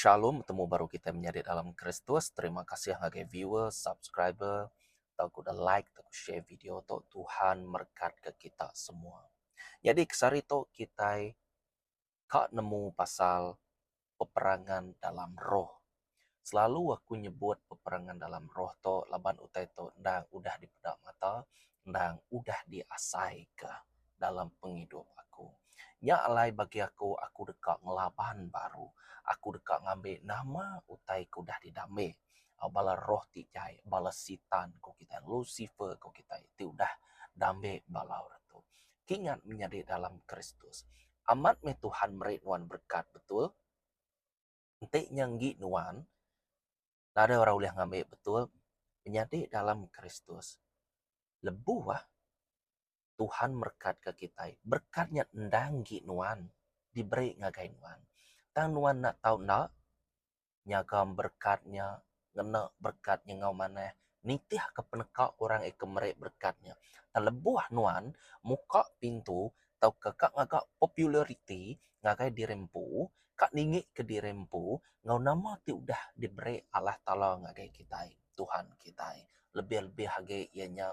Shalom betemu baru kitai menyadi dalam Kristus terima kasih ngagai viewer subscriber tauka udah like tauka share video tu Tuhan merekat ke kita semua. Nyadi ke sehari tu kitai ka nemu pasal peperangan dalam roh. Selalu aku nyebut peperangan dalam roh tu laban utai tu endang udah dipeda mata endang udah diasaika dalam pengidup aku. Nya alai bagi aku, aku deka ngelaban baru. Aku deka ngambi nama utai ke udah didambi bala roh ti jai, bala sitan ku kitai, Lucifer ku kitai ti udah dambi bala orang tu. Kingat menyadi dalam Kristus. Amat meh Tuhan meri nuan berekat betul. Enti nya enggi nuan, nadai orang ulih ngambi betul menyadi dalam Kristus. Lebuh Tuhan merekatka kitai, berekat nya endang enggi nuan diberi ngagai nuan. Tang nuan enda tau enda nyaga berekat nya, ngena berekat nya enggau manah nitihka peneka orang ke meri berekat nya. Tang lebuh nuan muka pintu tauka ka ngaga populariti ngagai diri empu, ka ningika diri empu enggau nama ti udah diberi Allah Taala ngagai kitai, Tuhan kitai. Lebih-lebih agi iya nya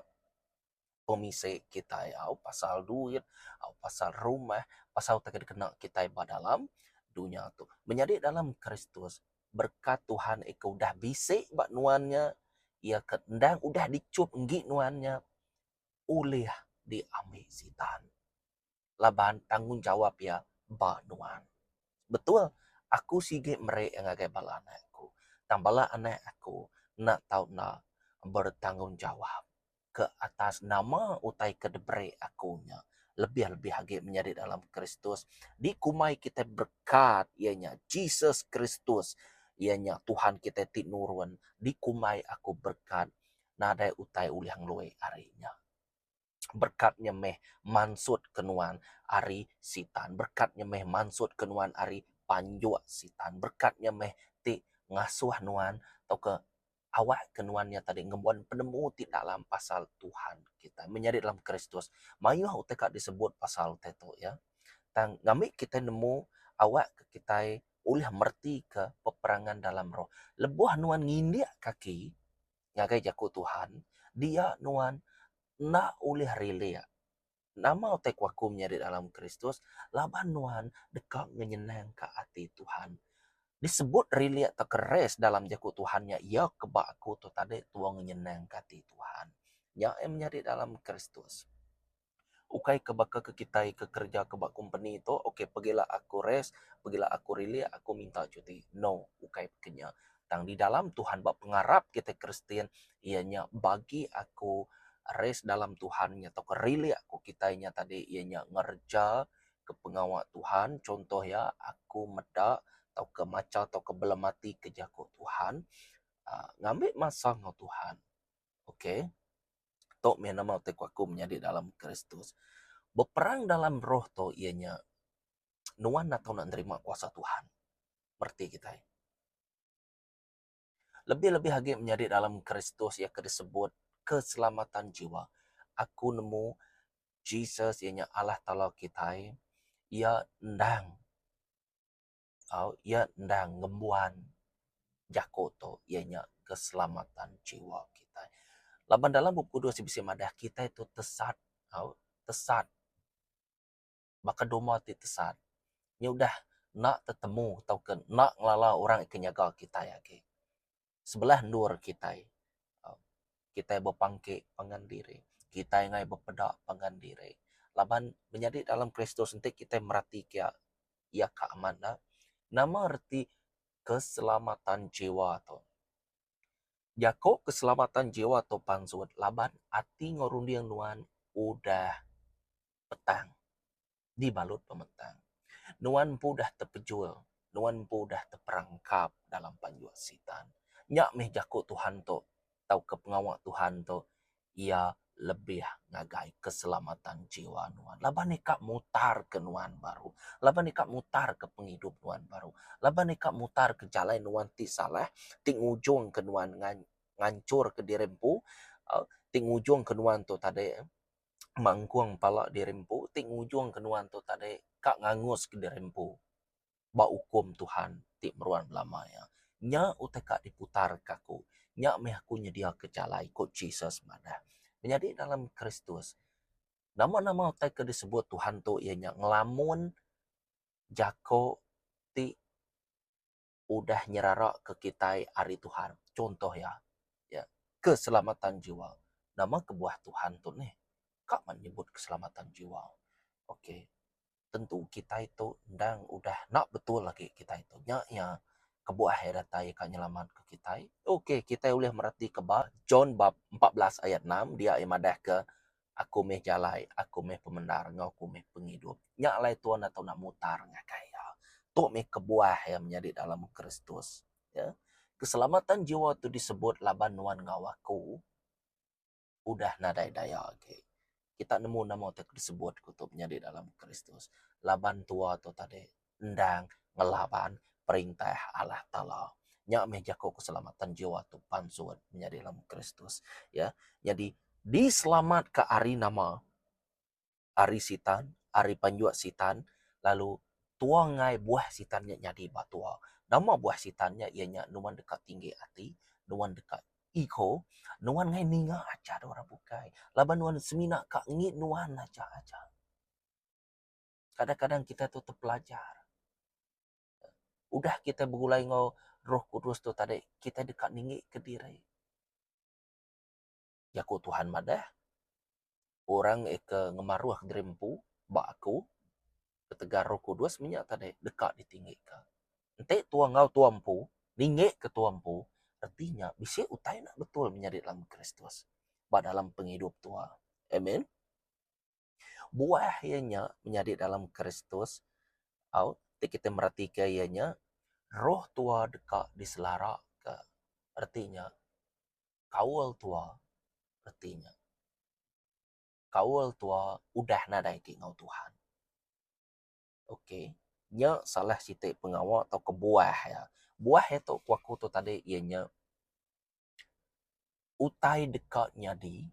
pemisi kitai au pasal duit, au pasal rumah, pasal utai ke dikena kitai ba dalam dunya tu. Menyadi dalam Kristus, berekat Tuhan ika udah bisi ba nuan nya, iya ke endang udah dichup enggi nuan nya ulih diambi sitan. Laban tanggungjawab iya ba nuan. Betul, aku sigi meri ngagai bala anak aku. Tang bala anak aku enda tau enda bertanggungjawab ke atas nama utai ke diberi aku nya. Lebih-lebih agi menyadi dalam Kristus, dikumbai kitai berekat iya nya Jesus Kristus, iya nya Tuhan kitai ti nurun, dikumbai aku berekat nadai utai ulih ngelui ari nya. Berekat nya meh mansut ke nuan ari sitan. Berekat nya meh mansut ke nuan ari panjuk sitan. Berekat nya meh ti ngasuh nuan tauka awak ke nuan nya tadi ngembuan penemu ti dalam pasal Tuhan kitai. Menyadi dalam Kristus mayuh utai ka disebut pasal utai tu ya. Tang ngambi kitai nemu awak ke kitai ulih mereti ke peperangan dalam roh. Lebuh nuan ngindik kaki ngagai jaku Tuhan dia nuan enda ulih rilik. Nama utai ku aku menyadi dalam Kristus laban nuan deka ngenyenangka ati Tuhan. Disebut rilik tauka rest dalam jaku Tuhan nya iya ke ba aku tu tadi tua ngenyenangka ati Tuhan. Nya iya menyadi dalam Kristus. Ukai ke baka ke kitai ke kereja ke ba kompeni tu ok pegila aku rest, pegila aku rilik aku minta cuti. No, ukai ke nya. Tang di dalam Tuhan ba pengarap kitai Kristian iya nya bagi aku rest dalam Tuhan nya tauka rilik ku kitai nya tadi iya nya ngereja ke pengawa Tuhan contoh iya aku meda tauka macha tauka belemati ke jaku Tuhan uhh ngambi masa enggau Tuhan. Ok tu mih nama utai ku aku menyadi dalam Kristus. Beperang dalam roh tu iya nya nuan enda tau nerima kuasa Tuhan. Mereti kitai. Lebih-lebih agi menyadi dalam Kristus iya ke disebut keselamatan jiwa. Aku nemu Jesus iya nya Allah Taala kitai, iya endang au iya endang ngembuan jaku tu iya nya keselamatan jiwa kitai. Laban dalam Bup Kudus bisi madah kitai tu tesat au tesat. baka domba ti tesat nya udah enda tetemu tauka enda ngelala orang ke nyaga kitai agi. Sebelah endur kitai kitai bepangki pangan diri, kitai enggai bepeda pangan diri laban menyadi dalam Kristus enti kitai merati ke iya ka amat ne nama reti keselamatan jiwa tu. Jaku keselamatan jiwa tu pansut laban ati enggau runding nuan udah petang dibalut pemetang. Nuan empu udah tepejul, nuan empu udah teperangkap dalam panjuk sitan. Nya mih jaku Tuhan tu tauka pengawa Tuhan tu iya lebih ngagai keselamatan jiwa nuan. Laban ika mutar ke nuan baru, laban ika mutar ke pengidup nuan baru, laban ika mutar ke jalai nuan ti salah ti ngujung ke nuan nganchur ke diri empu ti ngujung ke nuan tu tadi. Mangkung pala diri empu ti ngujung ke nuan tu tadi ka ngangus ke diri empu. Ba ukum Tuhan ti meruan belama iya. Nya utai ka diputarka aku. Nya meh aku nyediaka jalai, ku Jesus madah. Menyadi dalam Kristus, nama-nama utai ke disebut Tuhan tu iya nya ngelamun jaku ti udah nyeraraka kitai ari Tuhan. Chunto iya, ya, keselamatan jiwa. Nama kebuah Tuhan tu nih? Ka man nyebut keselamatan jiwa. Okey. Tentu kitai tu endang udah enda betul agi kitai tu. Nya iya kebuah iya datai ka nyelamatka kitai. Okey, kitai ulih meratika ba John bab 14 ayat 6 dia iya madahka aku meh jalai, aku meh pemendar enggau aku meh pengidup. Nya alai Tuan enda tau nak mutar ngagai iya. Tu meh kebuah iya menyadi dalam Kristus. Ya. Keselamatan jiwa tu disebut laban nuan enggau aku udah nadai daya agi. Kita nemu nama utai ke disebut ku tu menyadi dalam Kristus. Laban tua tu tadi endang ngelaban perintah Allah Taala. Nya meh jaku keselamatan jiwa tu pansut menyadi dalam Kristus. Ya. Nyadi diselamatka ari nama ari sitan, ari panjuk sitan lalu tua enggai buah sitan nya nyadi ba tua. Nama buah sitan nya iya nya nuan deka tinggi ati, nuan deka ego, nuan enggai ninga ajar orang bukai laban nuan semina ka ngi nuan aja aja. Kadang-kadang kitai tu tepelajar. Udah kitai begulai enggau Roh Kudus tu tadi, kitai deka ninggi kediri. Jaku Tuhan madah, orang ke ngemaruh diri empu ba aku ketegal Roh Kudus menya tadi deka ditinggika. Enti tua enggau tua empu ninggika tua empu, reti nya bisi utai enda betul menyadi dalam Kristus ba dalam pengidup tua. Amen. Buah iya nya menyadi dalam Kristus au ti kitai meratika iya nya roh tua deka diselaraka reti nya kaul tua reti nya kaul tua udah nadai agi enggau Tuhan. Ok nya salah siti pengawa tauka buah iya. Buah iya tu ku aku tu tadi iya nya utai deka nyadi.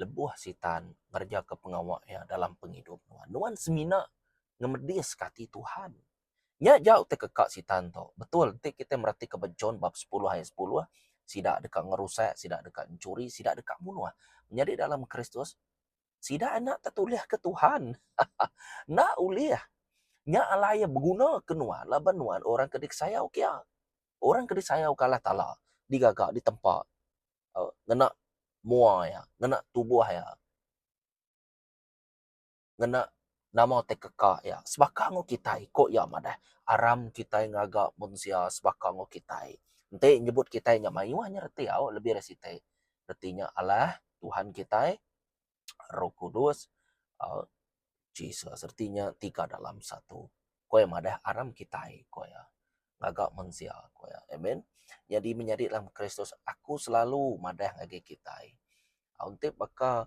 Lebuh Sitan ngerejaka pengawa iya dalam pengidup nuan, nuan semina ngemediska ati Tuhan. Nya ja utai ke ka Sitan tu. Betul enti kitai meratika ba John bab sepuluh ayat sepuluh, sida deka ngerusak, sida deka enchuri, sida deka munuh. Menyadi dalam Kristus, sida enda tetulihka Tuhan. Enda ulih. Nya alai iya begunaka nuan laban nuan orang ke dikesayauka iya. Orang ke disayauka Allah Taala digaga ditempa ngena mua iya, ngena tubuh iya, ngena nama ti keka iya. Sebaka enggau kitai, ku iya madah, aram kitai ngaga mensia sebaka enggau kitai. Enti nyebut kitai nya mayuh nya reti au lebih ari siti. Reti nya alah Tuhan kitai, Roh Kudus, uhh Jesus reti nya tiga dalam satu. Ku iya madah aram kitai ku iya ngaga mensia ku iya. Amen. Nyadi menyadi dalam Kristus aku selalu madah ngagai kitai enti baka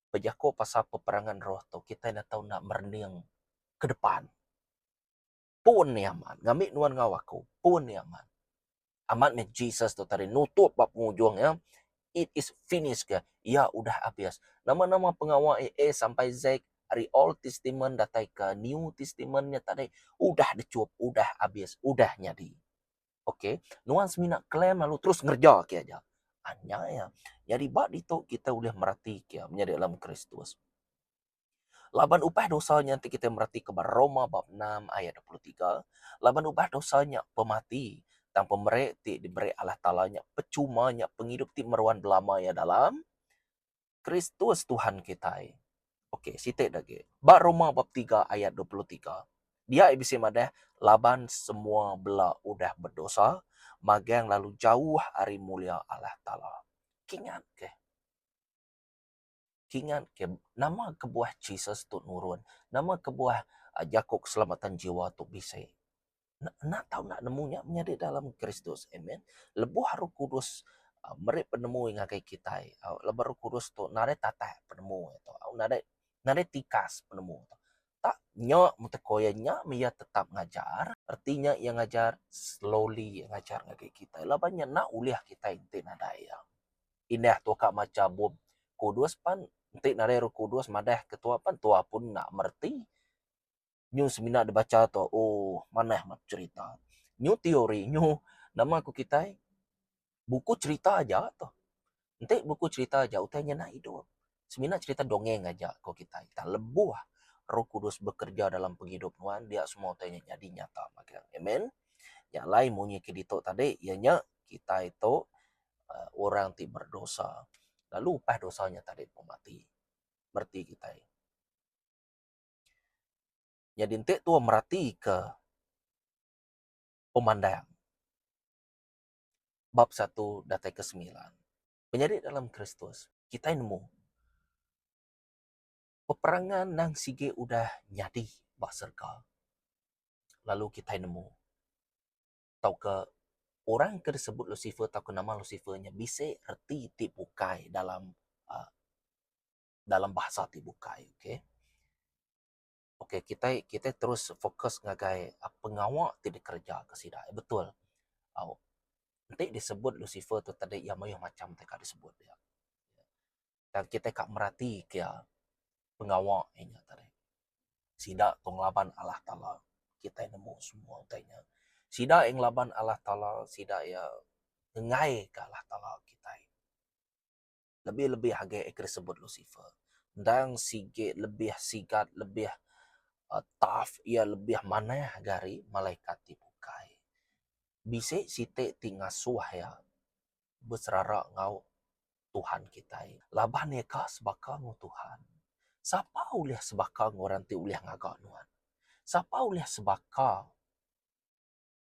bejaku pasal peperangan roh tu kitai enda tau enda merening ke depan. Pun iya amat ngambi nuan enggau aku pun iya amat. Amat meh Jesus tu tadi nutup ba pengujung iya it is finished ke iya udah abis. Nama-nama pengawa iya A sampai Z ari Old Testament datai ke New Testament nya tadi udah dichup udah abis udah nyadi. Ok nuan semina claim lalu terus ngereja ke aja. Nya iya. Nyadi ba ditu kita ulih mereti ke menyadi dalam Kristus. Laban upah dosa nya enti kitai meratika ba Roma bab enam ayat 23, laban upah dosa nya pemati, tang pemeri ti diberi Allah Taala nya pechuma nya pengidup ti meruan belama iya dalam Kristus Tuhan kitai. Okey, siti da agi. Ba Roma bab tiga ayat 23, dia iya bisi madah laban semua bela udah bedosa, magang lalu jauh ari mulia Allah Taala. Kingat ke. Kingat ke nama kebuah Jesus tu nurun, nama kebuah jaku keselamatan jiwa tu bisi. Enda tau enda nemu nya menyadi dalam Kristus. Amen. Lebuh Roh Kudus meri penemu ngagai kitai, laban Roh Kudus tu nadai tatak penemu iya tu, nadai nadai tikas penemu tu. Tak nya meh ko iya nya meh iya tetap ngajar, reti nya iya ngajar slowly iya ngajar ngagai kitai laban nya enda ulih kitai enti nadai iya. Indah tua ka macha bup kudus pan enti nadai roh kudus madah ke tua pan tua pun enda mereti. Nyu semina dibacha tu ooh manah amat cherita. Nyu teori nyu nama ku kitai buku cherita aja tu. Enti buku cherita aja utai nya enda idup. Semina cherita dongeng aja ku kitai. Tang lebuh Roh Kudus bekereja dalam pengidup nuan dia semua utai nya nyadi nyata magang. Amen. Nya alai munyi ke ditu tadi iya nya kitai tu uhh orang ti berdosa lalu upah dosa nya tadi pemati. Mereti kitai. Nyadi enti tuo meratika pemandang bab satu datai ke semilan. Menyadi dalam Kristus, kitai nemu peperangan nang sigi udah nyadi ba serega. Lalu kitai nemu tauka orang ke disebut Lucifer tauka nama Lucifer nya bisi reti ti bukai dalam uhh dalam bahasa ti bukai okay. Okay kitai kitai terus fokus ngagai pengawa ti dikereja ke sida betul au enti disebut Lucifer tu tadi iya mayuh macam ti ka disebut iya. Tang kitai ka merati ke iya pengawa inya tadi. Sida tu ngelaban Allah Taala kitai nemu semua utai nya. Sida iya ngelaban Allah Taala sida iya enggai ka Allah Taala kitai. Lebih-lebih agi ke disebut Lucifer. Endang sigi lebih sigat lebih tough iya lebih manah agi ari malaikat ti bukai. Bisi siti ti ngasuh iya beserara enggau Tuhan kitai laban iya ka sebaka enggau Tuhan. Sapa ulih sebaka enggau orang ti ulih ngaga nuan? Sapa ulih sebaka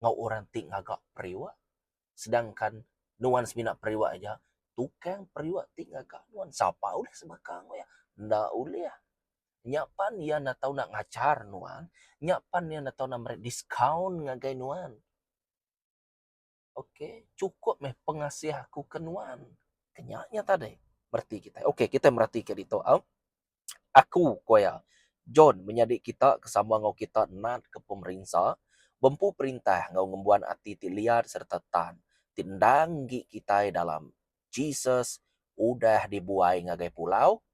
enggau orang ti ngaga periuk sedangkan nuan semina periuk aja tukang periuk ti ngaga nuan sapa ulih sebaka enggau iya enda ulih. Nya pan iya enda tau nak ngajar nuan nya pan iya enda tau nak meri diskaun ngagai nuan. Ok chukup meh pengasih aku ke nuan. Ke nya nya tadi bereti kitai. Ok kitai mereti ke ditu au. Aku, ku iya, John, menyadi kita ke sama enggau kita natka pemerinsa, bempu perintah enggau ngembuan ati ti liat sereta tan, ti endang enggi kitai dalam Jesus udah dibuai ngagai pulau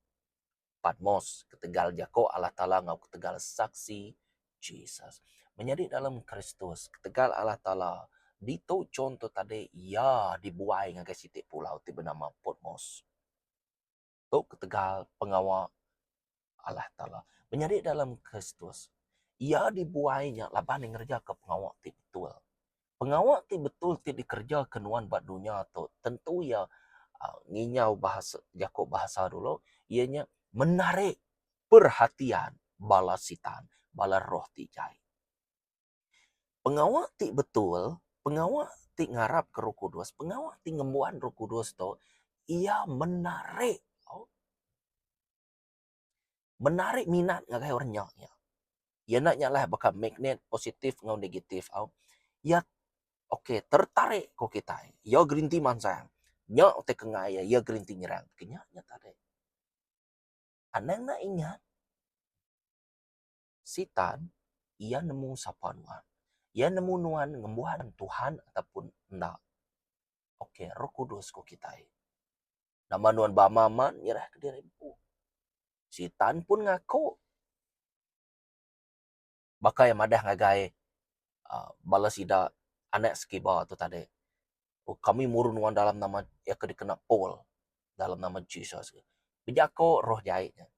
Patmos ketegal jaku Allah Taala enggau ketegal saksi Jesus. Menyadi dalam Kristus, ketegal Allah Taala, ditu John tu tadi iya dibuai ngagai siti pulau ti benama Patmos. Tu ketegal pengawa Allah Taala. Menyadi dalam Kristus, iya dibuai nya laban iya ngerejaka pengawa ti betul. Pengawa ti betul ti dikerejaka nuan ba dunya tu tentu iya uhh nginyau bahasa jaku bahasa dulu iya nya menarik perhatian bala sitan, bala roh ti jai. Pengawa ti betul, pengawa ti ngarapka Roh Kudus, pengawa ti ngembuan Roh Kudus tu iya menarik menarik minat ngagai orang nya nya. Iya enda nyalah baka magnet positif enggau negatif au. Iya okay tertarik ku kitai. Iya gerinti mansang. Nya utai ke enggai iya, iya gerinti nyerang. Ke nya nya tadi. Anang enda ingat. Sitan, iya nemu sapa nuan. Iya nemu nuan ngembuan Tuhan ataupun enda. Ok, Roh Kudus ku kitai. Nama nuan bama amat nyerahka diri empu. Sitan pun ngaku. Baka iya madah ngagai uhh bala sida anak Sekiba tu tadi. Kami muru nuan dalam nama iya ke dikena Paul dalam nama Jesus. Bejako roh jai nya.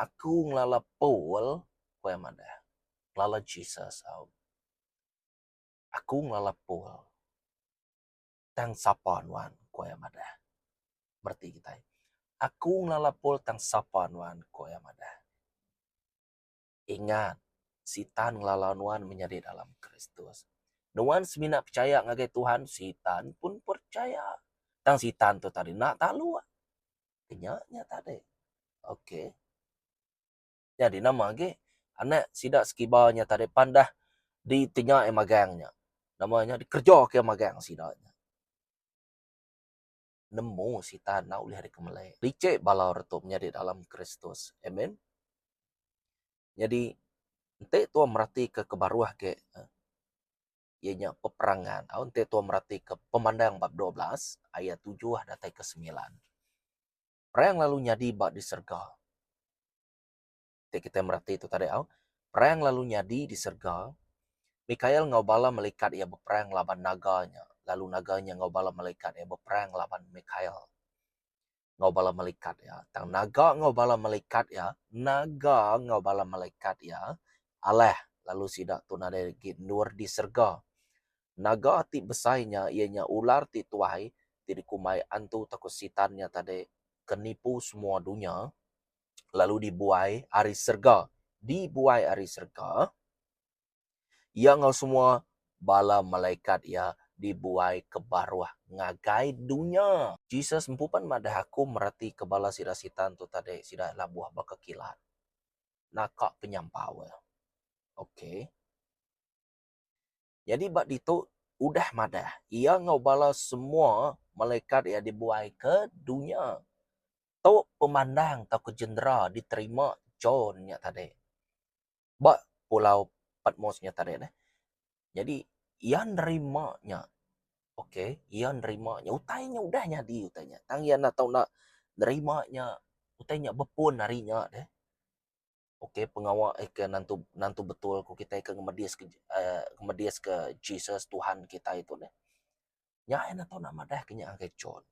Aku ngelala Paul, ku iya madah, ngelala Jesus au. Aku ngelala Paul. Tang sapa nuan? ku iya madah. Mereti kitai. Aku ngelala Paul tang sapa nuan? ku iya madah. Ingat, Sitan ngelala nuan menyadi dalam Kristus. Nuan semina pechaya ngagai Tuhan, Sitan pun percaya. Tang Sitan tu tadi enda taluk. Nya nya tadi. Okey. Nyadi nama agi anak sida sekiba nya tadi pan dah ditenya iya magang nya. Nama nya dikereja ke iya magang sida nya. Nemu sitan enda ulih dikemeli. Licik bala orang tu menyadi dalam Kristus. Amen. Nyadi enti tuan meratika ke baruh agi iya nya peperangan. Au enti tuan meratika Pemandang bab 12 ayat tujuh datai ke semilan. Perang lalu nyadi ba di serega. Ti kitai merati tu tadi au. Perang lalu nyadi di serega. Mikael enggau bala melikat iya beperang laban naga nya, lalu naga nya enggau bala melikat iya beperang laban Mikael enggau bala melikat iya. Tang naga enggau bala melikat iya, naga enggau bala melikat iya alah lalu sida tu nadai agi endur di serega. Naga ti besai nya iya nya ular ti tuai ti dikumbai Antu tauka Sitan nya tadi ke nipu semua dunya. lalu dibuai ari serega. Dibuai ari serega, iya enggau semua bala malaikat iya dibuai ke baruh ngagai dunya. Jesus empu pan madah aku meratika bala sida sitan tu tadi sida labuh baka kilat. Naka penyampau iya. Okey. Nyadi ba ditu udah madah iya enggau bala semua malaikat iya dibuai ke dunya. Tu pemandang tauka jendera diterima John nya tadi ba pulau Patmos nya tadi neh. Nyadi iya nerima nya okay iya nerima nya utai nya udah nyadi utai nya tang iya enda tau enda nerima nya utai nya bepun ari nya deh. Okay pengawa ke nantu nantu betul ku kitai ke ngemedis ke uhh ngemedis ke Jesus Tuhan kitai tu neh. Nya enda tau nak madah ke nya ngagai John.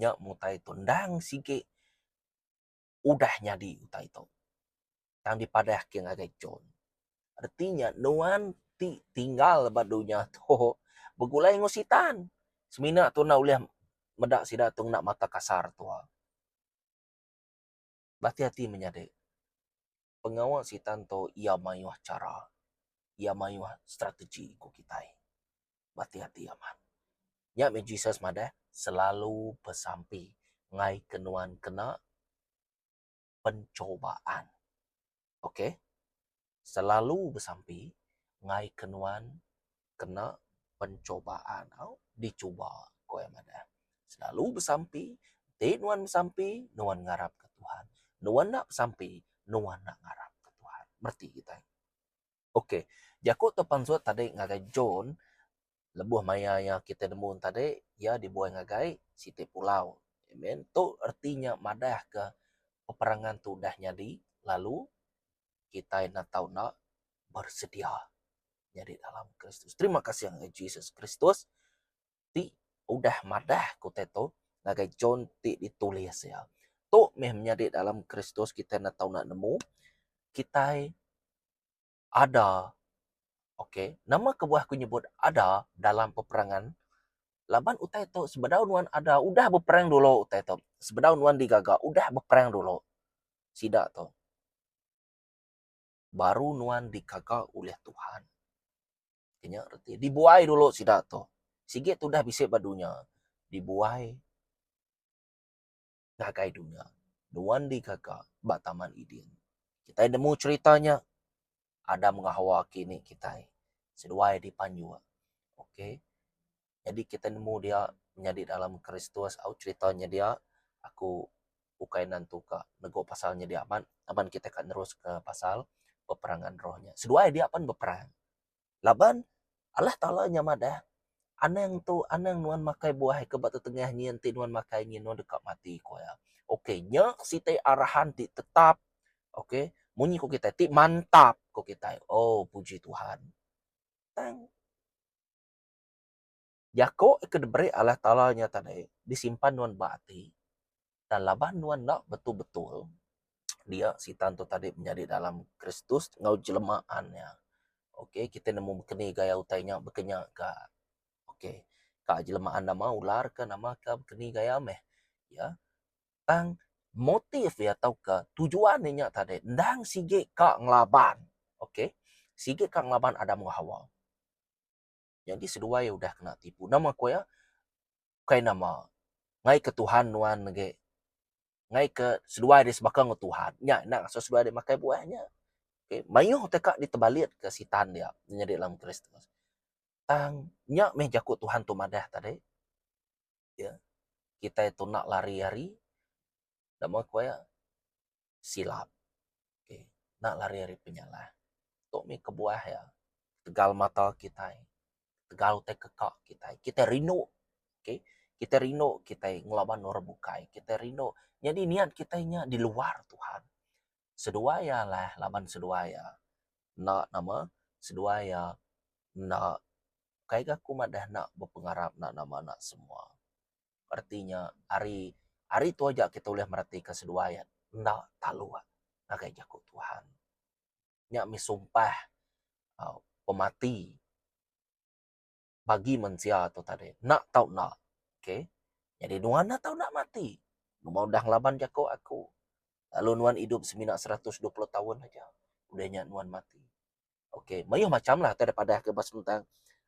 Nya meh utai tu endang sigi udah nyadi utai tu. Tang dipadah ke ngagai John. Reti nya nuan ti tinggal ba dunya tu begulai enggau sitan. Semina tu enda ulih meda sida tu ngena mata kasar tua. Behati-hati menyadi. Pengawa sitan tu iya mayuh chara, iya mayuh strategi ku kitai. Behati-hati amat. Nya meh Jesus madah selalu besampi ngaika ke nuan kena pencobaan. Okay. Selalu besampi ngaika ke nuan kena pencobaan au dicuba ku iya madah. Selalu besampi enti nuan besampi nuan ngarap ke Tuhan. Nuan enda besampi nuan enda ngarap ke Tuhan. Mereti kitai. Ok jaku tu pansut tadi ngagai John lebuh maya iya kitai nemu tadi iya dibuai ngagai siti pulau. Amen. Tu reti nya madah ke peperangan tu udah nyadi lalu kitai enda tau enda bersedia. nyadi dalam Kristus. Terima kasih ngagai Jesus Kristus ti udah madah ke utai tu ngagai John ti ditulis iya. Tu meh menyadi dalam Kristus kitai enda tau nak nemu kitai ada okay nama kebuah aku nyebut ada dalam peperangan laban utai tu sebedau nuan ada udah beperang dulu utai tu sebedau nuan digaga udah beperang dulu sida tu. Baru nuan dikaga ulih Tuhan. Nya reti dibuai dulu sida tu. Sigi tudah bisi ba dunya. Dibuai ngagai dunya. Nuan digaga ba Taman Eden. Kitai nemu cherita nya Adam enggau Hawa kini kitai seduai dipanjuk. Okay. Nyadi kitai nemu dia menyadi dalam Kristus au cherita nya dia aku ukai nentu ka nego pasal nya dia amat laban kitai ka nerus ka pasal peperangan roh nya. Seduai dia pan beperang laban Allah Taala nya madah anang tu anang nuan makai buah ke ba tetengah nyin ti nuan makai nyin nuan deka mati ku iya. Okay nya siti arahan ti tetap okay munyi ku kitai ti mantap ku kitai oh puji Tuhan. Tang. Jako ke diberi Allah Taala nya tadi disimpan nuan ba ati dan laban nuan enda betul-betul dia sitan tu tadi menyadi dalam Kristus enggau jelemaan iya. Okay kitai nemu baka ni gaya utai nya baka nya ka okay ka jelemaan nama ular ka nama ka baka ni gaya meh ya. Tang motif iya tauka tujuan iya nya tadi endang sigi ka ngelaban okay sigi ka ngelaban Adam enggau Hawa. Nyadi seduai udah kena tipu. Nama ku iya? Ukai nama. Ngai ke Tuhan nuan agi. Ngai ke seduai deh sebaka enggau Tuhan. Nya enda ngasuh seduai deh makai buah nya. Okay. Mayuh utai ka ditebalit ke sitan dia nyadi dalam Kristus. Tang nya meh jaku Tuhan tu madah tadi. Ya. Kitai tu enda lari ari nama ku iya? Silap. Okay. Enda lari ari penyalah. Tu mih kebuah iya. Tegal mata kitai. Tegal utai keka kitai. Kitai rindu. Okay. Kitai rindu kitai ngelaban orang bukai. Kitai rindu. Nyadi niat kitai nya di luar Tuhan. Seduai iya lah laban seduai iya. Enda nama seduai iya enda ukai ga aku madah enda bepengarap enda nama enda semua. Reti nya ari ari tu aja kita ulih meratika seduai enda taluk ngagai jaku Tuhan. Nya mih sumpah uhh pemati bagi mensia tu tadi enda tau enda. Okay jadi nuan enda tau enda mati nuan udah ngelaban jaku aku lalu nuan idup semina 120 taun aja udah nya nuan mati. Okay mayuh macam lah tai padah ke ba senentang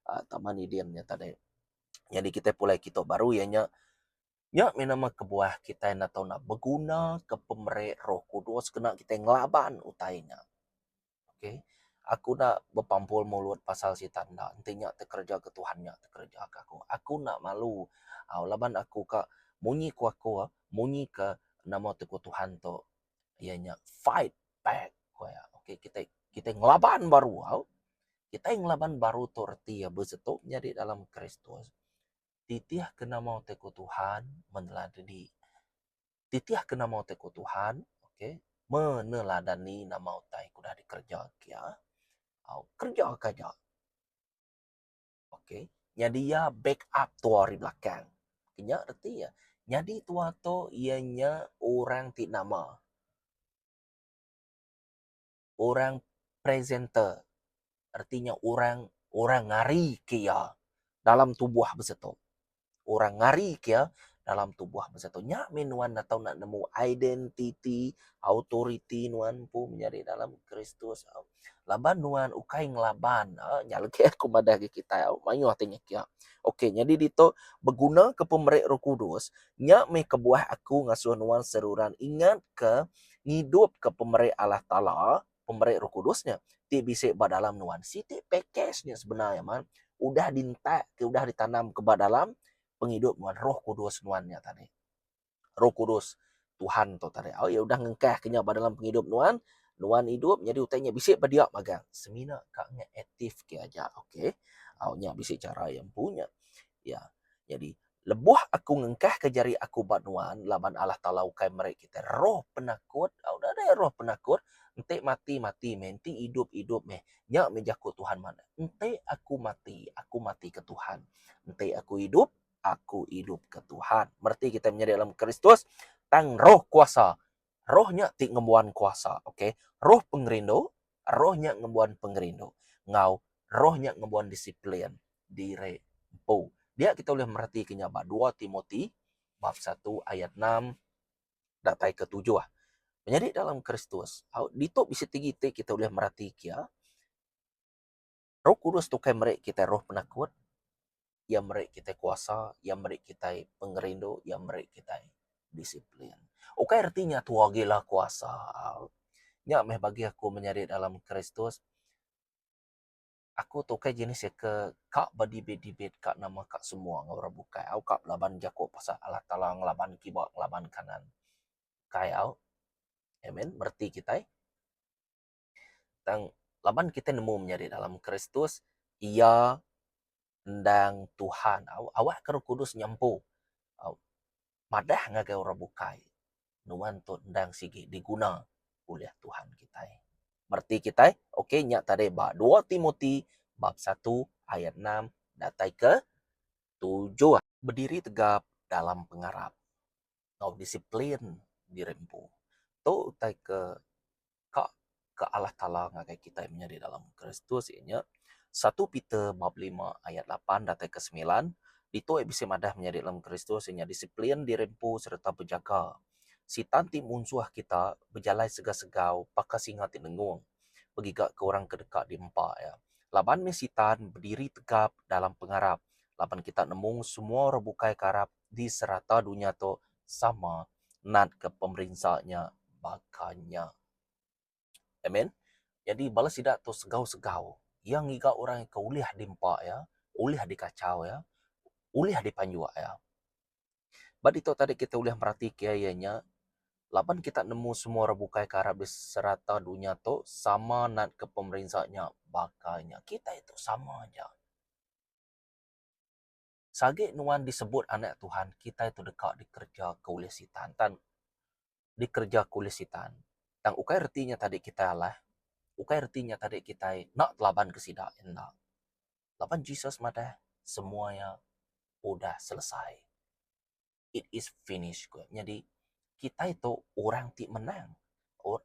uhh Taman Eden nya tadi. Nyadi kitai pulai kitu baru iya nya, nya mih nama kebuah kitai enda tau enda beguna ke pemeri Roh Kudus kena kitai ngelaban utai nya. Okay aku enda bepampul mulut pasal sitan enda enti nya tekereja ke Tuhan nya tekereja ke aku. Aku enda malu au laban aku ka munyi ku aku munyi ke nama ti ku Tuhan tu iya nya fight back ku iya. Okay kitai kitai ngelaban baru au. Kitai ngelaban baru tu reti iya besetu nyadi dalam Kristus. Titih ke nama utai ku Tuhan meneladani. Titih ke nama utai ku Tuhan okay meneladani nama utai ke udah dikereja ke iya. Au kereja ke aja. Okay nyadi iya back up tua ari belakang. Nya reti iya. Nyadi tua tu iya nya orang ti nama. Orang presenter reti nya orang orang ngari ke iya dalam tubuh besetu. Orang ngari ke iya dalam tubuh besetu. Nya mih nuan atau enda nemu identiti autoriti nuan empu menyadi dalam Kristus. Laban nuan ukai ngelaban uhh nya legi aku madah ngagai kitai mayuh ti nyekia. Okey nyadi ditu beguna ke pemeri Roh Kudus nya mih kebuah aku ngasuh nuan seruran ingat ke ngidupka pemeri Allah Taala, pemeri Roh Kudus nya ti bisi ba dalam nuan. Siti pakej nya sebenar iya man udah dientak ke udah ditanam ke ba dalam pengidup nuan Roh Kudus nuan nya tadi. Roh Kudus Tuhan tu tadi. Au iya udah ngengkah ke nya ba dalam pengidup nuan, nuan idup nyadi utai nya bisi ba dia magang. Semina ka ngeaktif ke aja okey. Au nya bisi chara iya empu nya. Iya. Nyadi lebuh aku ngengkahka jari aku ba nuan laban Allah Taala ukai meri kitai roh penakut, au nadai roh penakut, enti mati mati meh, enti idup idup meh. Nya meh jaku Tuhan madah. Enti aku mati, aku mati ke Tuhan. Enti aku idup, aku idup ke Tuhan. Mereti kitai menyadi dalam Kristus tang roh kuasa. Roh nya ti ngembuan kuasa, okay. Roh pengerindu, roh nya ngembuan pengerindu enggau roh nya ngembuan disiplin diri empu. Dia kita ulih meretika nya ba dua Timoti bab satu ayat enam datai ke tujuh. Menyadi dalam Kristus, ditu bisi tinggi ti kita ulih meretika iya. Roh Kudus tu ukai meri kitai roh penakut, iya meri kitai kuasa, iya meri kitai pengerindu, iya meri kitai disiplin. Ukai reti nya tua gila kuasa. Nya meh bagi aku menyadi dalam Kristus. Aku tu ukai jenis iya ke ka bedibit-dibit ka nama ka semua enggau orang bukai au ka belaban jaku pasal Allah Taala ngelaban kiba ngelaban kanan. Ukai au. Amen mereti kitai. Tang laban kitai nemu menyadi dalam Kristus iya endang Tuhan au awak ke Roh Kudus nyempu au madah ngagai orang bukai nuan tu endang sigi diguna ulih Tuhan kitai. Mereti kitai? Okey nya tadi ba dua Timoti bab satu ayat enam datai ke tujuh. Bediri tegap dalam pengarap enggau disiplin diri empu. Tu utai ke ka ke Allah Taala ngagai kitai menyadi dalam Kristus iya nya satu Peter bab lima ayat lapan datai ke semilan ditu iya bisi madah menyadi dalam Kristus iya nya disiplin diri empu sereta bejaga. Sitan ti munsuh kita bejalai segau-segau baka singa ti nengung begiga ke orang ke deka diempa iya. Laban mih sitan bediri tegap dalam pengarap laban kita nemu semua orang bukai ke arap di serata dunya tu sama natka pemerinsa nya baka nya. Amen. Nyadi bala sida tu segau-segau. Iya ngiga orang ke ulih diempa iya, ulih dikachau iya, ulih dipanjuk iya. Ba ditu tadi kita ulih meratika iya nya laban kita nemu semua orang bukai ke arap di serata dunya tu sama natka pemerinsa nya baka nya. Kitai tu sama aja. Sagi nuan disebut anak Tuhan, kitai tu deka dikereja ke ulih sitan. Tan dikereja ke ulih sitan. Tang ukai reti nya tadi kitai alah. Ukai reti nya tadi kitai enda telaban ke sida enda. Laban Jesus madah semua iya udah selesai. It is finished ku iya. Nyadi kitai tu orang ti menang.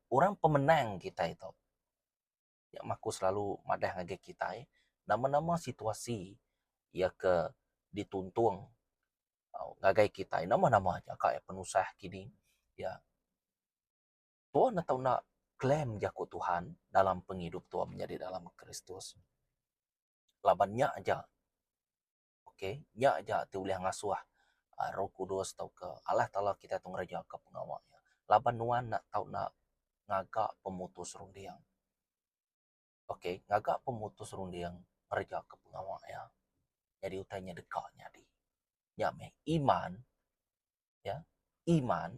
Orang pemenang kitai tu. Nya mah aku selalu madah ngagai kitai nama-nama situasi iya ke dituntung ngagai kitai nama-nama aja ka iya penusah kini iya. Tua ne tau enda claim jaku Tuhan dalam pengidup tua menyadi dalam Kristus. Laban nya aja ok nya aja ti ulih ngasuh aaa Roh Kudus tauka Allah Taala kitai tu ngereja ka pengawa iya. Laban nuan enda tau enda ngaga pemutus runding. Ok ngaga pemutus runding ngereja ka pengawa iya. Nyadi utai nya deka nyadi. Nya meh iman ya iman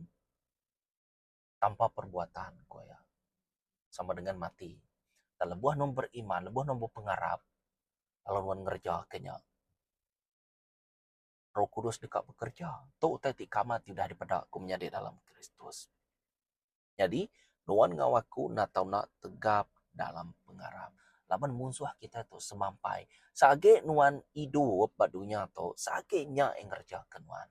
tanpa perbuatan ku iya sama dengan mati. Tang lebuh nuan beriman lebuh nuan bepengarap lalu nuan ngereja ke nya Roh Kudus deka bekereja. Tu utai ti kamat ti udah dipeda ku menyadi dalam Kristus. Nyadi nuan enggau aku enda tau enda tegap dalam pengarap laban munsuh kitai tu semampai seagi nuan idup ba dunya tu seagi nya iya ngereja ke nuan.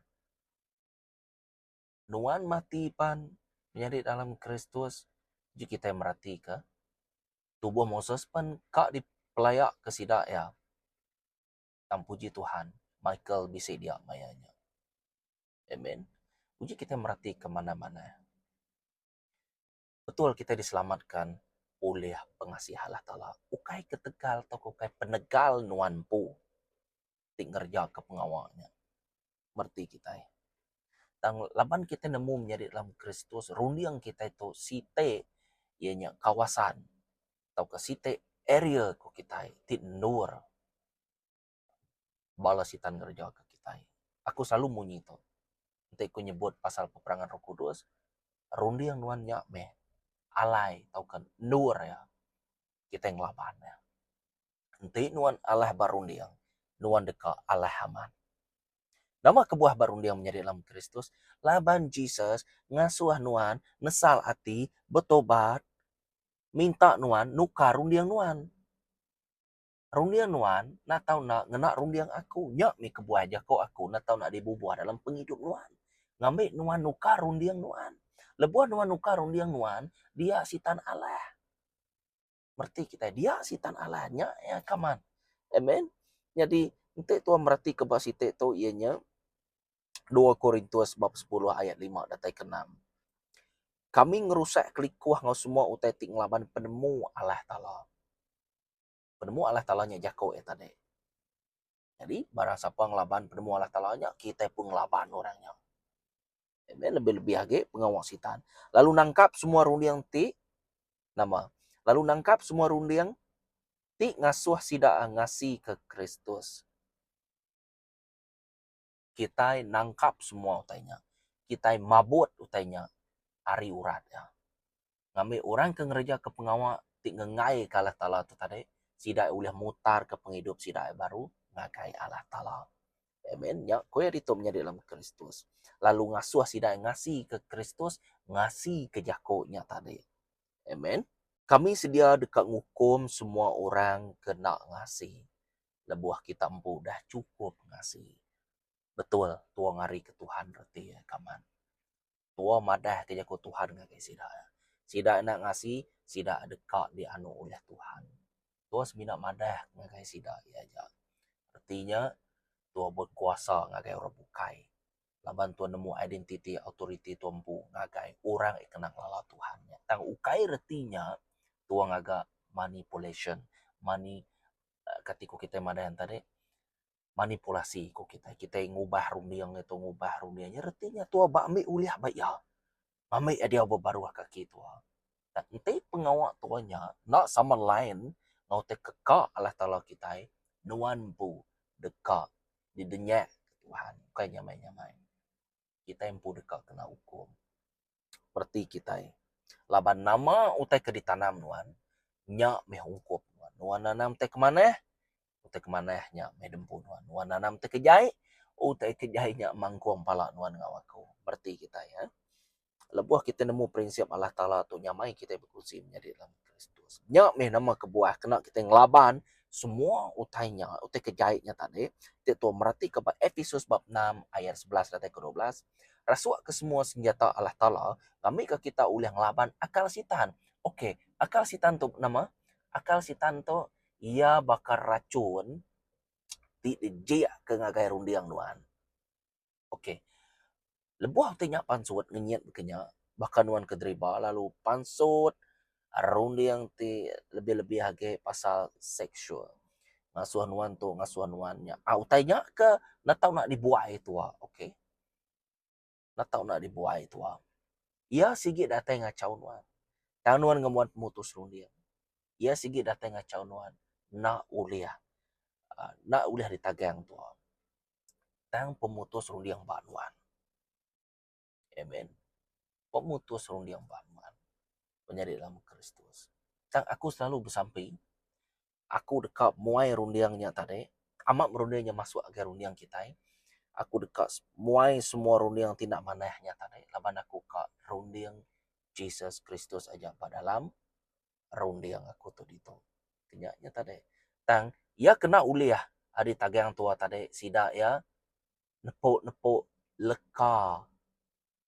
Nuan mati pan menyadi dalam Kristus ji kitai meratika tubuh Moses pan ka dipelayaka sida iya. Tang puji Tuhan, Michael bisi dia maya nya. Amen. Uji kitai meratika manah-manah. Betul kitai diselamatkan ulih pengasih Allah Taala. Ukai ketegal tauka ukai penegal nuan empu ti ngerejaka pengawa nya. Mereti kitai. Tang laban kitai nemu menyadi dalam Kristus, runding kitai tu siti iya nya kawasan tauka siti area ku kitai ti endur bala sitan ngereja ke kitai. Aku selalu munyi tu. Enti ku nyebut pasal peperangan Roh Kudus, runding nuan nya meh alai tauka endur iya kitai ngelaban iya. Enti nuan alah ba runding, nuan deka alah amat. Nama kebuah ba runding menyadi dalam Kristus? Laban Jesus ngasuh nuan nesal ati, betobat, minta nuan nukar runding nuan. Runding nuan enda tau enda ngena runding aku. Nya mih kebuah jaku aku enda tau enda dibubuh dalam pengidup nuan. Ngambi nuan nukar runding nuan. Lebuh nuan nukar runding nuan, dia sitan alah. Mereti kitai, dia sitan alah. Nya iya kaman. Amen. Nyadi enti tuan meratika ba siti tu iya nya dua Korintus bab sepuluh ayat lima datai ke enam. Kami ngerusak kelikuh enggau semua utai ti ngelaban penemu Allah Taala. Penemu Allah Taala nya jaku iya tadi. Nyadi barang sapa ngelaban penemu Allah Taala nya kitai pun ngelaban orang nya. Amen lebih-lebih agi pengawa sitan. Lalu nangkap semua runding ti nama? Lalu nangkap semua runding ti ngasuh sida ngasika Kristus. Kitai nangkap semua utai nya. Kitai mabut utai nya ari urat iya. Ngambi orang ke ngerejaka pengawa ti ngenggaika Allah Taala tu tadi, sida ulih mutarka pengidup sida baru ngagai Allah Taala. Amen. Nya ku iya ditu menyadi dalam Kristus. Lalu ngasuh sida ngasika Kristus, ngasika jaku nya tadi. Amen. Kami sedia deka ngukum semua orang ke enda ngasi lebuh kita empu udah chukup ngasi. Betul, tua ngarika Tuhan reti iya kaban. Tua madah ke jaku Tuhan ngagai sida. Sida enda ngasi, sida deka dianu ulih Tuhan. Tua semina madah ngagai sida iya aja. Reti nya, tua bekuasa ngagai orang bukai. Laban tua nemu identiti autoriti tua empu ngagai orang ti kena ngelala Tuhan nya. Tang ukai reti nya, tua ngaga manipulation, mani kati ku kitai madah en tadi manipulasi ku kitai. Kitai ngubah runding iya tu ngubah runding iya reti nya tua ba ambi ulih ba iya. Ambi iya diau ba baruh kaki tua. Tang enti pengawa tua nya enda sama line enggau ti keka Allah Taala kitai nuan empu deka didenyak Tuhan ukai nyamai-nyamai. Kitai empu deka kena ukum. Reti kitai laban nama utai ke ditanam nuan nya meh ungkup nuan. Nuan nanam utai ke manah, utai ke manah nya meh dempu nuan. Nuan nanam utai ke jai, utai ke jai nya mangkung pala nuan enggau aku. Reti kitai eh. Lebuh kitai nemu prinsip Allah Taala tu nyamai kitai bekunsi menyadi dalam Kristus. Nya meh nama kebuah kena kitai ngelaban semua utai nya, utai ke jai nya tadi ti tu meratika ba Epesus bab enam ayat 11 datai ke 12, rasuk ke semua senjata Allah Taala ngambika kita ulih ngelaban akal sitan. Okey, akal sitan tu nama? Akal sitan tu iya baka rachun ti dijikka ngagai runding nuan. Okey. Lebuh ti nya pansut ngenyit baka nya, baka nuan ke deriba lalu pansut runding ti lebih-lebih agi pasal seksual. Ngasuh nuan tu, ngasuh nuan nya. Aaa utai nya ke enda tau nak dibuai tuak, okey. Enda tau nak dibuai tuak. Iya sigi datai ngachau nuan. Tang nuan ngembuan pemutus runding. Iya sigi datai ngachau nuan. Enda ulih aaa enda ulih ditagang tuak. Tang pemutus runding ba nuan. Amen. Pemutus runding ba nuan. Menyadi dalam Kristus. Tang aku selalu besampi, aku deka muai runding nya tadi, amat runding nya masuk ngagai runding kitai, aku deka muai semua runding ti enda manah nya tadi laban aku ka runding Jesus Kristus aja ba dalam runding aku tu ditu. Nya nya tadi. Tang iya kena ulih ari tagang tua tadi sida iya nepu-nepu leka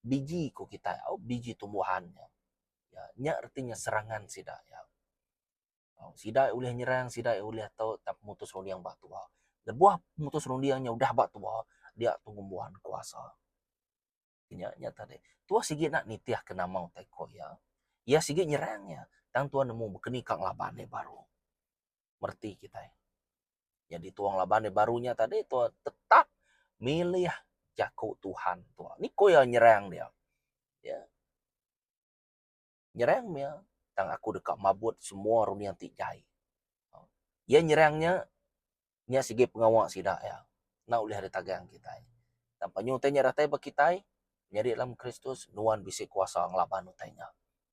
biji ku kitai au biji tumbuhan nya. Ya nya reti nya serangan sida iya. Sida ulih nyerang sida ulih tu tang pemutus runding ba tua. Lebuh pemutus runding nya udah ba tua dia tu ngembuan kuasa. Nya nya tadi. Tua sigi enda nitih ke nama utai ko iya. Iya sigi nyerang iya. Tang tua nemu baka ni ka ngelaban iya baru. Mereti kitai. Nyadi tua ngelaban iya baru nya tadi tua tetap milih jaku Tuhan tua. Ni ko iya nyerang dia. Ya. Nyerang meh iya tang aku deka mabut semua runding ti jai. Iya nyerang nya Nya sigi pengawa sida iya. Enda ulih ditagang kitai. Tang penyu utai nya datai ba kitai, nyadi dalam Kristus, nuan bisi kuasa ngelaban utai nya.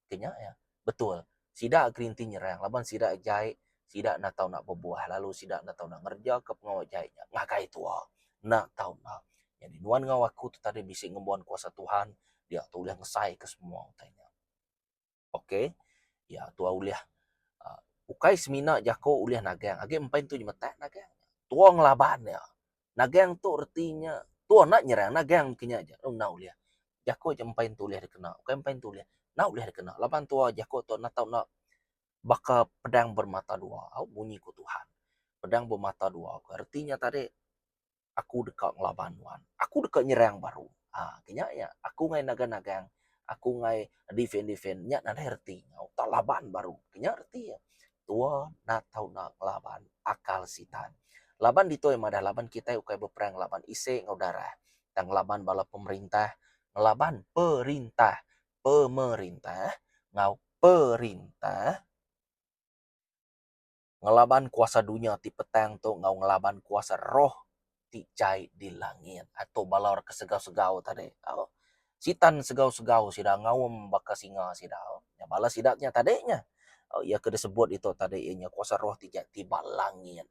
Ke nya iya. Betul. Sida gerinti nyerang laban sida jai, sida enda tau enda bebuah lalu sida enda tau enda ngerejaka pengawa jai nya ngagai tua. Enda tau enda. Nyadi nuan enggau aku tu tadi bisi ngembuan kuasa Tuhan, dia tu ulih ngesaika semua utai nya. Ok. Ya tua ulih uhh ukai semina jaku ulih nagang agi empai entu nyemetak nagang. Tua ngelaban iya. Nagang tu reti nya tua enda nyerang nagang ke nya aja enda ulih. Jaku je empai entu ulih dikena ukai empai entu ulih enda ulih dikena laban tua jaku tu enda tau enda baka pedang bermata dua au munyi ku Tuhan. Pedang bermata dua reti nya tadi. Aku deka ngelaban nuan. Aku deka nyerang baru. Haa ke nya iya. Aku enggai nagang-nagang, aku enggai defend-defend. Nya nadai reti nya. Tak laban baru. Ke nya reti iya. Tua enda tau enda ngelaban akal sitan. Laban ditu iya madah laban kitai ukai beperang ngelaban isi enggau darah. Tang ngelaban bala pemerintah, ngelaban perintah, pemerintah enggau perintah. Ngelaban kuasa dunya ti petang tu enggau ngelaban kuasa roh ti jai di langit. Ato bala orang ke segau-segau tadi. Au. Sitan segau-segau sida ngaum baka singa sida. Nya bala sida nya tadi nya. Iya ke disebut ditu tadi iya nya kuasa roh ti jai ti ba langit.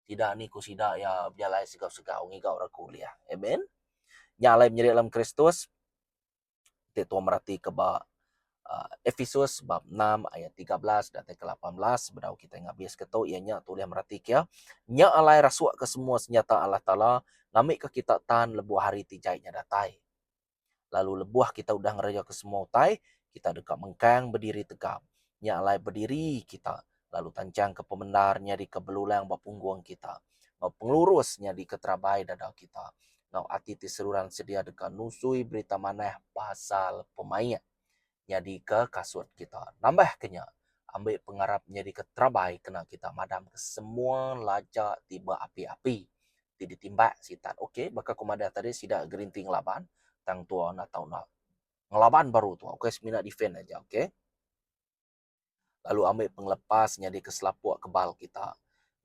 Sida ni ku sida iya bejalai segau-segau ngiga orang ke ulih. Amen. Nya alai menyadi dalam Kristus. Ti tua meratika ba Efesus bab enam ayat 13 datai ke 18 sebedau kitai ngabiska tu iya nya tulih meratika iya. Nya alai rasukka semua senyata Allah Taala ngambika kita tan lebuh hari ti jai nya datai. Lalu lebuh kita udah ngerejaka semua utai, kita deka mengkang bediri tegap. Nya alai bediri kita lalu tanchangka pemendar nyadika belulang ba punggung kita, enggau pengelurus nyadika terabai dada kita, enggau ati ti seruran sedia deka nusui berita manah pasal pemaik nyadika kasut kita. Nambahka nya, ambi pengarap nyadika terabai kena kita madamka semua laja ti beapi-api ti ditimbak Sitan. Ok, baka ku madah tadi sida gerinti ngelaban tang tua enda tau enda ngelaban baru tua. Ukai semina defend aja, ok. lalu ambi pengelepas nyadika selapuk kebal kita,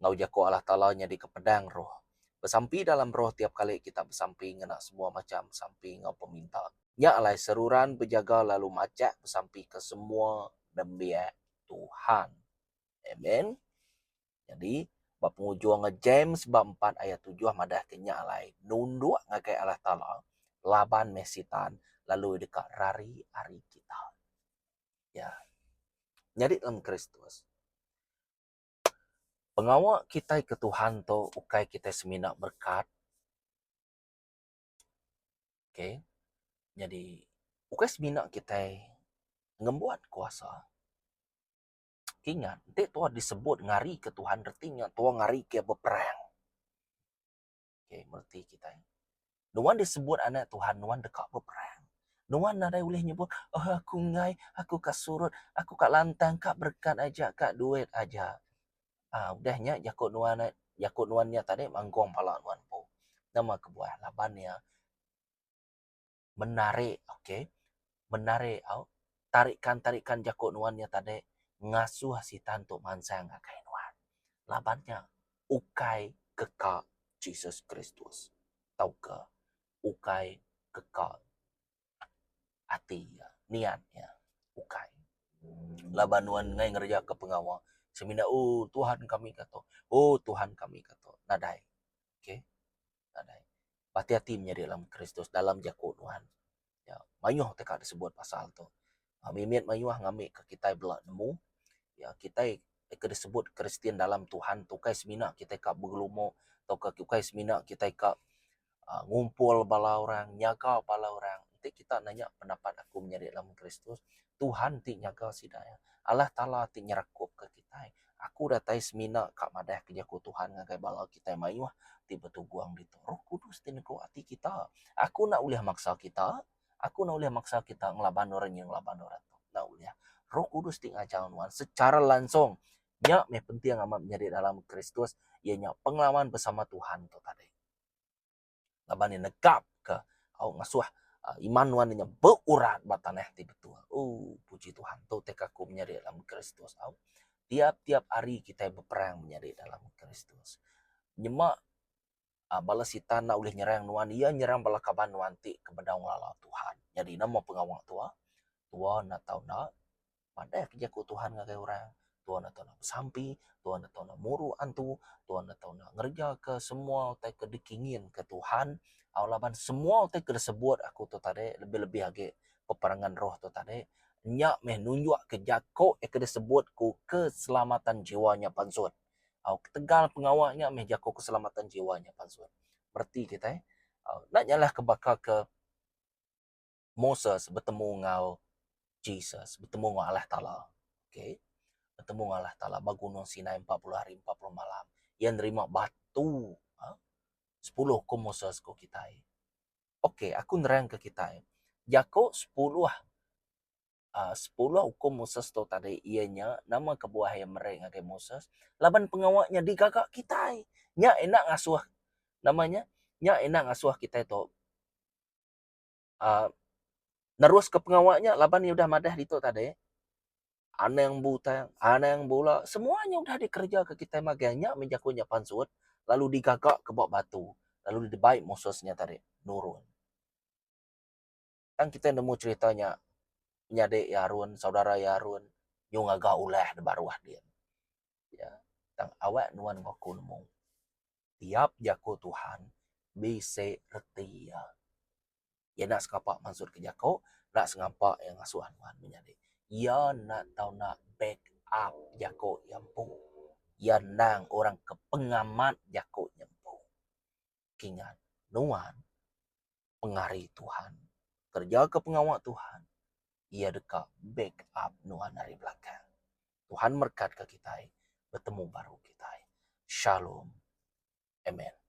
enggau jaku Allah Taala nyadika pedang roh. Besampi dalam roh tiap kali kita besampi ngena semua macham sampi enggau peminta. Nya alai seruran bejaga lalu majak besampika semua nembiak Tuhan. Amen. Nyadi, ba pengujung James ba empat ayat tujuh madahka nya alai nunduk ngagai Allah Taala laban meh Sitan. lalu iya deka rari ari kita. Ya. Nyadi dalam Kristus. Pengawa kitai ke Tuhan tu ukai kitai semina berekat. Okay. Nyadi ukai semina kitai ngembuan kuasa. Kingat enti tuah disebut ngarika Tuhan reti nya tuah ngarika iya beperang. Okay, mereti kitai. Nuan disebut anak Tuhan, nuan deka beperang. Nuan nadai ulih nyebut, oh aku enggai, aku ka surut, aku ka lantang, ka berekat aja, ka duit aja. Ah udah nya jaku nuan jaku nuan nya tadi mangkung pala nuan empu. Nama kebuah laban iya menarik ok menarik au tarikan tarikan jaku nuan nya tadi ngasuh sitan tu mansang ngagai nuan laban nya ukai keka Jesus Kristus tauka ukai keka ati iya niat iya ukai laban nuan enggai ngereja ke pengawa semina ooh Tuhan kami ka tu ooh Tuhan kami ka tu nadai ok. Nadai. Ati-ati menyadi dalam Kristus dalam jaku nuan. Ya, mayuh ti ka disebut pasal tu. Ah, mimit mayuh ngambi ke kitai bela nemu. Ya, kitai ke disebut Kristian dalam Tuhan tu ukai semina kitai ka begelumu tauka ukai semina kitai ka ah, ngumpul bala orang, nyaga bala orang. Enti kita nanya pendapat aku menyadi dalam Kristus, Tuhan ti nyaga sida iya. Allah Taala ti nyerekupka kitai. Aku datai semina ka madah ke jaku Tuhan ngagai bala kitai mayuh ti betugung ditu. Roh Kudus ti negu ati kita. Aku enda ulih maksa kita. Aku enda ulih maksa kita ngelaban orang nyin ngelaban orang tu. Enda ulih. Roh Kudus ti ngajar nuan secara langsung. Nya meh penting amat menyadi dalam Kristus iya nya pengalaman bersama Tuhan tu tadi. Laban iya negapka au ngasuh iman nuan nya beurat ba tanah ti betul. Ooh puji Tuhan tu ti aku menyadi dalam Kristus au. Tiap-tiap hari kitai beperang menyadi dalam Kristus. Nyema aaa bala sitan enda ulih nyerang nuan iya nyerang bala kaban nuan ti ke bedau ngelala Tuhan. Nyadi nama pengawa tua? Tua enda tau enda Madah ke jaku Tuhan ngagai orang, Tuhan enda tau nak besampi, Tuhan enda tau nak muru antu, Tuhan enda tau nak ngereja ke semua utai ke dikingin ke Tuhan. Au laban semua utai ke disebut aku tu tadi lebih-lebih agi peperangan roh tu tadi nya meh nunjuk ke jaku ke disebut ku keselamatan jiwa nya pansut. Au ketegal pengawa nya meh jaku keselamatan jiwa nya pansut. Bereti kitai au enda nyalah ke baka ke Moses betemu enggau Jesus, betemu enggau Allah Taala. Okey. Betemu enggau Allah Taala ba Gunung Sinai 40 hari 40 malam. Iya nerima batu ha? 10 ku Moses ku kitai. Okey, aku nerangka kitai. Jaku 10 uh, 10 hukum Moses tu tadi iya nya nama kebuah iya meri ngagai Moses laban pengawa nya digaga kitai. Nya enda ngasuh nama nya? Nya enda ngasuh kitai tu uhh neruska pengawa nya laban iya udah madah ditu tadi anang butang anang bula semua nya udah dikereja ke kitai magang nya meh jaku nya pansut lalu digaga ke ba batu lalu dibai Moses nya tadi nurun. Tang kitai nemu cherita nya menyadi iya Harun saudara iya Harun nyau ngaga ulah da baruh din. Ya tang awak nuan enggau aku nemu. Tiap jaku Tuhan bisi reti iya. Iya enda sengapa mansut ke jaku, enda sengapa iya ngasuh nuan menyadi. Iya enda tau enda back up jaku iya empu. Iya endang orang ke pengamat jaku nya empu. Kingat nuan pengari Tuhan. Kereja ke pengawa Tuhan, iya deka back up nuan ari belakang. Tuhan merekatka kitai betemu baru kitai. Shalom. Amen.